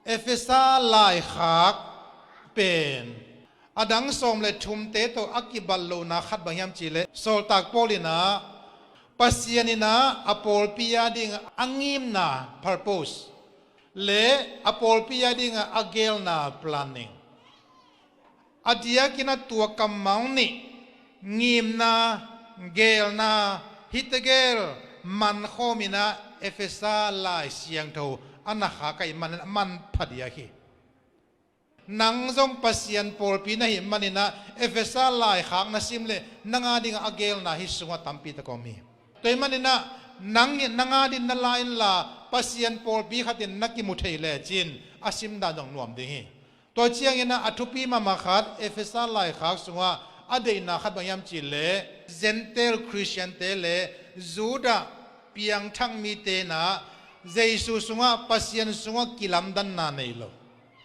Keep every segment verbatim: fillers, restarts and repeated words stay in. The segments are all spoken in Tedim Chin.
Efesa laikhak pen a dang sawm le thumte tawh a kibat lohna khat bang hiam cihleh, sawltak Paul in ah Pasian in ah a pawlpi a ding a ngimna, purpose, le a pawlpi a ding a geelna, planning, a diakin a tua kammal nih, ngimna, geelna, hihte gel mankhawm in ah Efesa Lai Siangtho a na khak ahih manin a manpha diak hi. Nang zong Pasian pawlpi na hih manin ah Efesa laikhak na sim leh nang a ding a geelna hih sungah tampi tak om hi. Tua ahih manin ah nang in nang a ding na la inla, Pasian pawlpi khat in na kimu thei lecin a simdan zong nuam ding hi. Tua ciangin ah a thupi mahmah khat, Efesa laikhak sungah a deihna khat bang hiam cihleh, Gentile Khristiante le Judah piangthak mite in ah Jesu sungah, Pasian sungah kilamdanna nei lo.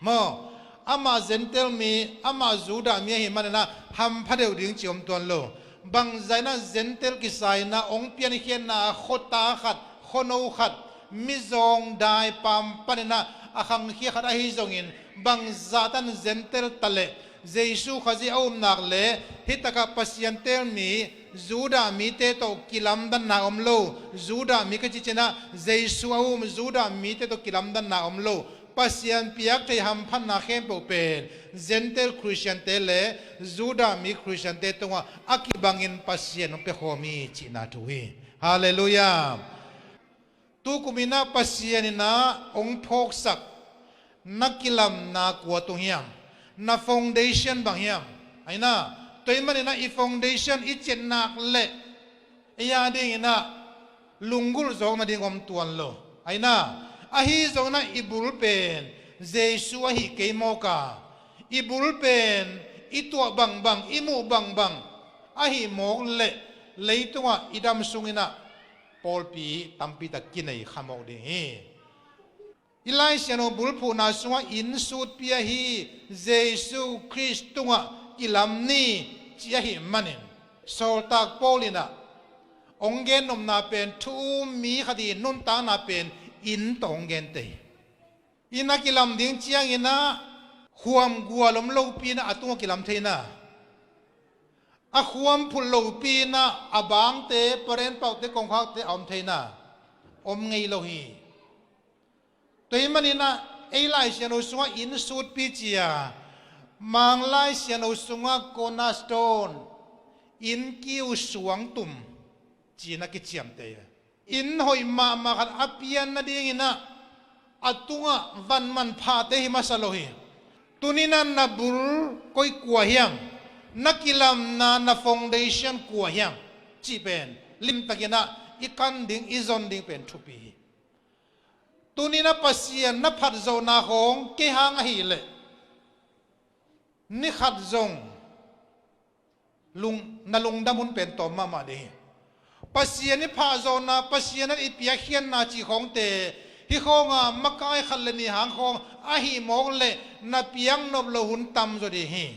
Maw, amah Gentile mi, amah Judah mi ahih manin ah hampha deuh ding cih om tuan lo. Bangzah in ah Gentile kisa in ah hong piankhiatna ah khuata khat, khuano khat, mizawng dai pam panin ah a khangkhia khat ahi zongin, bangzah tan Gentile ta leh Jesu Khazih a um nak leh hih takah Pasian teelmi Judah mite tawh kilamdanna om lo. Judah mi ka cih ciangin ah Jesu a um Judah mite tawh kilamdanna om lo. Pasian piak thei hamphatna khempeuh pen Gentile Khristiante le Judah mi Khristiante tungah a kibangin Pasian hong piakhawm hi cihna thu hi. Halleluiah. Tukum in ah Pasian in ah hong phawksak na kilamna kua tung hiam? Na foundation bang hiam? Ahi na, tua ahih manin ah i foundation i ciat nak leh ei a dingin ah lunggulh zawk nading om tuan lo. Ahi na, ahi zongin ah i bul pen Jesu ahi kei mawk a, i bul pen i tuah bangbang, i muh bangbang ahi mawk leh leitungah i dam sungin ah pawlpi tampi tak kinei kha mawk ding hi. I Lai Siangtho bulphuhna sungah inn sutpi ahi Jesu Khrist tungah kilam ni ci ahih manin, sawltak Paul in ah hong gennopna pen thu um mi khat i nuntakna pen inn tawh hong gente hi. Inn a kilam ding ciangin ah khuam gual om lopi in ah a tungah kilam thei na, a khuam phulh lopi in ah a bangte, paren paute, kongkhakte a om thei na, om ngei lo hi. Tua ahih manin ah ei Lai Siangtho sungah inn sutpi ci a, Mang Lai Siangtho sungah cornerstone, inn kiu suangtum ci-in a kiciamteh hi. Inn hoih mahmah khat a pian nadingin ah a tungah van manphate hi masa lo hi. Tuni in ah na bul koi kua hiam, na kilamna, na foundation kua hiam cih pen limtakin ah i kan ding, i zon ding pen thupi hi. Tuni in ah Pasian na phatzawhna khawng kei hang ahih leh ni khat zong lung, na lungdam hun pen tawm mahmah ding hi. Pasian i phatzawhna, Pasian in i piakkhiatna cih khawngte, hih khawngah makai khat le nih hang khawng ahih mawk leh na piaknop loh hun tamzaw ding hi.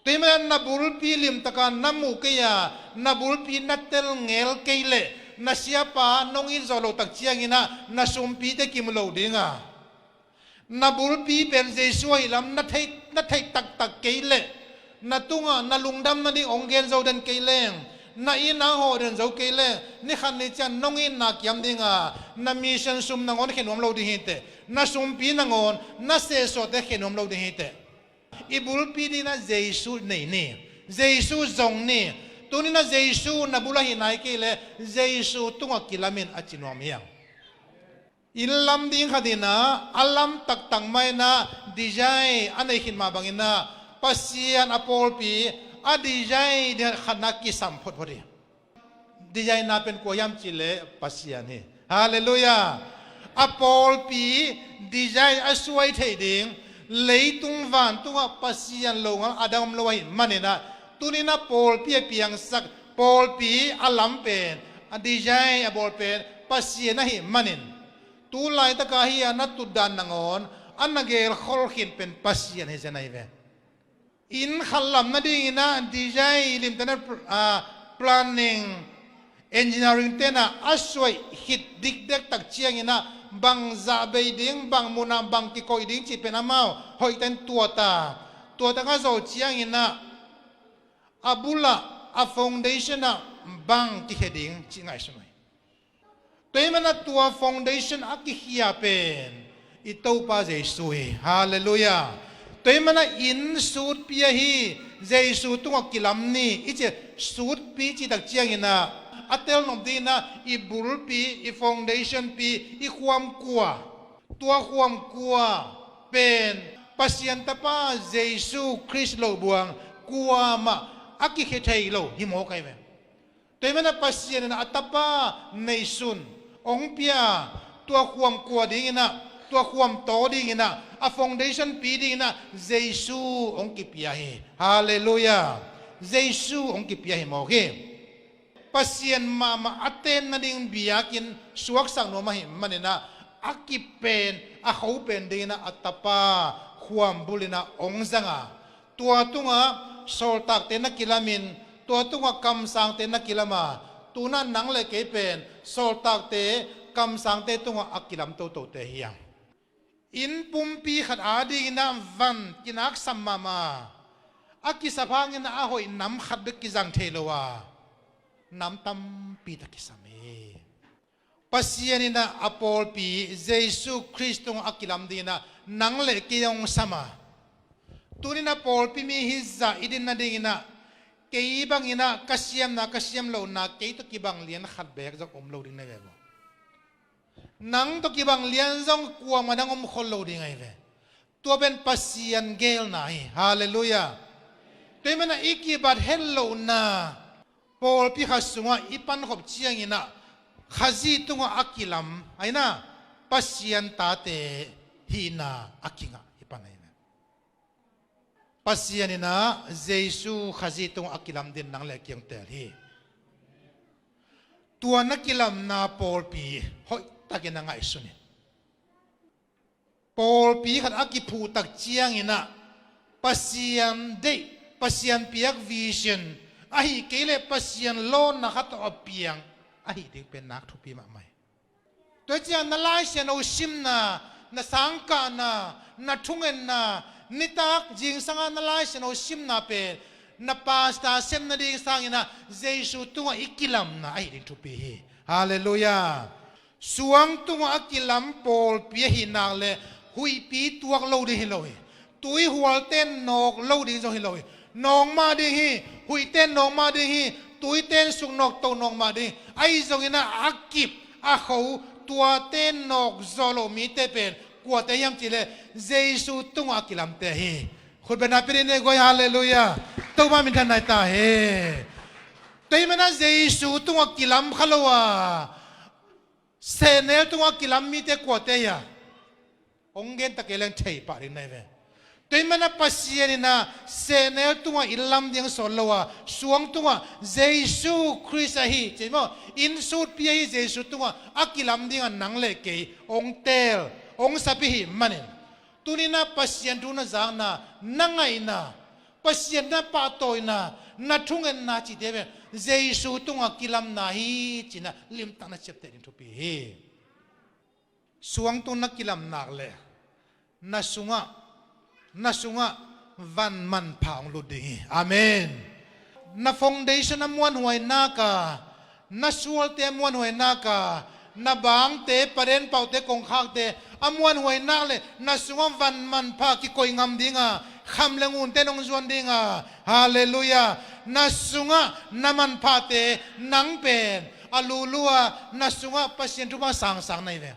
Tua ahih manin na bulpi limtakin na muh kei a, na bulpi na telngel kei leh, na siapa nong it zawh loh tak ciangin ah na sumpite kimu lo ding a, na bulpi pen Jesu ahih lam na theih, na theih taktak kei leh, na tungah na lungdam nading hong gen zo den kei leng, na itna hawh den zo kei leng, ni khat ni ciang nong itna kiam ding a, na mission sum nangawn khe nuam lo ding hi teh, na sumpi nangawn, na sehsuahte khe nuam lo ding hi teh. I bulpi dingin ah Jesu nei ni, Jesu zong ni. Tuni in ah Jesu na bul ahih nai kei leh Jesu tungah kilam in a ci nuam hi hang. Inn lam ding khat in ah a lam taktak mah in ah design a nei khit mah bangin ah Pasian a pawlpi a design ding khat in ah kisam photphot hi. Designer pen kua hiam cih leh Pasian hi. Halleluiah. A pawlpi design a suai theih ding, leitung vantungah Pasian longal a dang om lo ahih manin ah, tuni in ah pawlpi a piangsak, pawlpi a lam pen, a design a bawl pen Pasian ahih manin, tu laitak a hih a na tutdan nangawn a na gelkhol khin pen Pasian hi zen ahi ve. Inn khat lam nadingin ah design, limtakin ah, planning, engineering te'n ah a suaih khit dikdek tak ciangin ah bang zah bei ding, bang munah bang kikoih ding cih pen amau hoihtak in tuat a, tuat a ka zawh ciangin ah a bulah, a foundation ah bang kikhia ding cih ngaihsun uh hi. Tua ahih manin ah tua foundation a kikhia pen i Topa Jesu hi. Halleluiah. Tua ahih manin ah inn sutpi ahi Jesu tungah kilam ni i ci a, sutpi cih tak ciangin ah a telnop dingin ah i bulpi, i foundationpi, i khuam kua, tua khuam kua pen Pasian Tapa Jesu Khrist lo buang kuamah a kikhia thei lo hi mawk ahi ve. Tua ahih manin ah Pasian in ah a Tapa neisun hong pia, tua khuam kua dingin ah, tua khuam taw dingin ah, a foundationpi dingin ah Jesu hong kipia hi. Halleluiah. Jesu hong kipia hi mawk hi. Pasian mahmah a ten nading biakinn suaksak nuam ahih manin ah a kip pen, a kho pen dingin ah a Tapa khuam bulin ah hong zang a, tua tungah sawltakte na kilamin, tua tungah kamsangte na kilam a, tu-in ah nang le kei pen sawltakte, kamsangte tungah a kilam totote hi hang. Inn pumpi khat adingin ah van kinaksam mahmah a, a kisap hangin ah a hoih nam khat bek kizang thei lo a, nam tampi tak kisam hi. Pasian in ah a pawlpi Jesu Khrist tungah a kilam dingin ah nang le kei hong sam a, tuni-in ah pawlpi mi hih zah i din nadingin ah kei bangin ah ka siamna, ka siam lohna, kei tawh kibang lian khat beek zong om lo ding na hi ve maw? Nang tawh kibang lian zong kuamah nang om khol lo ding ahi ve. Tua pen Pasian geelna hi. Halleluiah. Tua ahih manin ah i kibat het lohna pawlpi khat sungah i pankhop ciangin ah Khazih tungah a kilam, ahi na, Pasian tate hihna a kingah i pan ahi ve. Pasian in ah Jesu Khazih tungah a kilam dingin nang le kei hong teel hi. Tua na kilamna pawlpi hoihtakin a ngaihsun in. Pawlpi khat a kiphuh tak ciangin ah Pasian deih, Pasian piak vision, ahih kei leh Pasian lawnna khat tawh a piang ahih ding pen nak thupi mahmah hi. Tua ciang na Lai Siangtho simna, na sangkahna, na thungetna, nitak zingsanga na Lai Siangtho simna pen na pastor sem nading sangin ah Jesu tungah i kilamna ahih ding thupi hi. Halleluiah. Suang tungah a kilam pawlpi ahih nak leh huihpi tuak lo ding hi lo hi. Tui hualte nawk lo ding zong hi lo hi. Nawk mah ding hi. Huihte nawk mah ding hi. Tuite suk nawk to nawk mah ding hi. Ahi zongin ah a kip, a kho, tuate nawk zawh loh mite pen kuate hiam cih leh Jesu tungah a kilamte hi. Khut beng na pia dih ni guai, halleluiah. Topa minthanna hi ta hen. Tua ahih manin ah Jesu tungah kilam kha lo a, sehnel tungah kilam mite kuate hi a, hong gen ta kei leng thei pah ding na hi ve. Tua ahih manin ah Pasian in ah sehnel tungah inn lam ding sawt lo a, suang tungah Jesu Khrist ahi, ci maw, inn sutpi ahi Jesu tungah a kilam dingah nang le kei hong teel, hong sap i hih manin, tuni-in ah Pasian thu na zakna, na ngaihna, Pasian na pahtawina, na thungetna cihte pen Jesu tungah kilamna hi ci-in ah limtak na ciapteh ding thupi hi. Suang tung na kilam nak leh na sungah, na sungah van manpha hong lut ding hi. Amen. Na foundation a muanhuai nak a, na sualte a muanhuai nak a, na bangte, parenpaute, kongkhakte a muanhuai nak leh na sungah van manpha kikoih ngam ding a, kham le ngunte nong zuan ding a. Halleluiah. Na sungah na manphate, nang pen a lulu a, na sungah Pasian thupha sangsang na hi ve.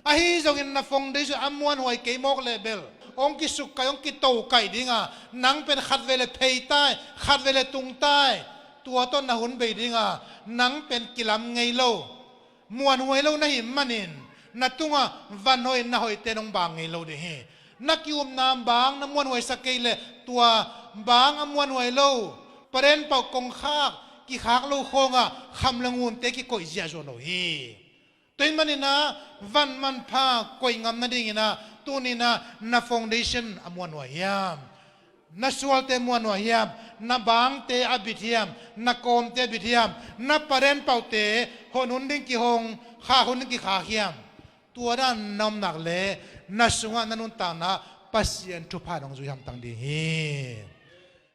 Ahi zongin na foundation a muanhuai kei mawk leh bel hong kisukkaih, hong kitokaih ding a, nang pen khatvei leh phei tai, khatvei leh tung tai. Tua tawh na hun bei ding a, nang pen kilam ngei lo, muanhuai lo na hih manin na tungah van hoih, na hoihte nong bang ngei lo ding hi. Na ki-upna bang na muanhuaisak kei leh tua bang a muanhuai lo, parenpau, kongkhak kikhak lo khawngah kham le ngunte kikoih ziahzuah lo hi. Tua ahih manin ah van manpha koih ngam nadingin ah tuni-in ah na foundation a muanhuai hiam? Na sualte muanhuai hiam? Na bangte a bit hiam? Na kawmte a bit hiam? Na parenpaute hon hun ding kihong, khak hun ding kikhak hiam? Tua dan na om nak leh na sungah na nuntakna Pasian thupha in hong zui hamtang ding hi.